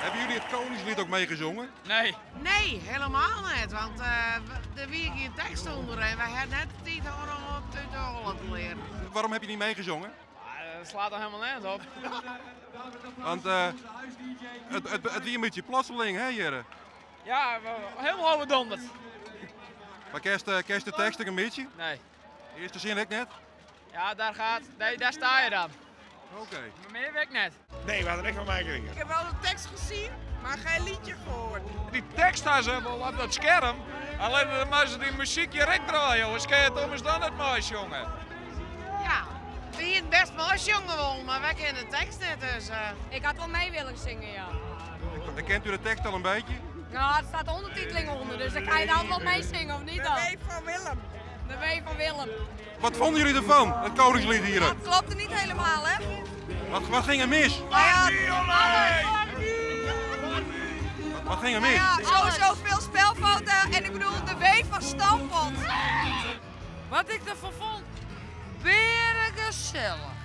Hebben jullie het Koningslied ook meegezongen? Nee. Nee, helemaal net. Want der wie gjin tekst ûnder en wy ha net de tiid hân om it út de holle te learen. Waarom heb je niet meegezongen? Dat slaat toch helemaal nergens op? Want it wie in bytsje plotseling, hè, hjirre? Ja, helemaal overdonderd. Mar kenst de tekst ek in bytsje? Nee. Earste sin ek net? Ja, daar gaat, nee, daar sta je dan. Oké. Maar mear wit ik net. Nee, we hadden niks van meikrigen. Ik heb wel de tekst gezien, maar geen liedje gehoord. Dy tekst ha se wol op dat skerm, allinne dan moatte se dy muzyk hjir ek draaie, oars kinne je it ommers dan net meisjonge. Ja, we hienen best meisjonge wollen, mar wy kenne de tekst net, dus. Ik had wol mee willen zingen, ja. En kent u de tekst al in bytsje? Nou, der stiet ûndertiteling ûnder, dus dan kinne je dan wol meesinge, of net dan? De W fan Willem. De W fan Willem. Wat vonden jullie ervan, het Koningslied hier? Dat klopte niet helemaal, hè? Wat ging er mis? Nou ja, Wat ging er mis? Nou ja, sowieso veel spelfouten en ik bedoel de W van Stamppot. Wat ik derfan fûn? Bearegesellich.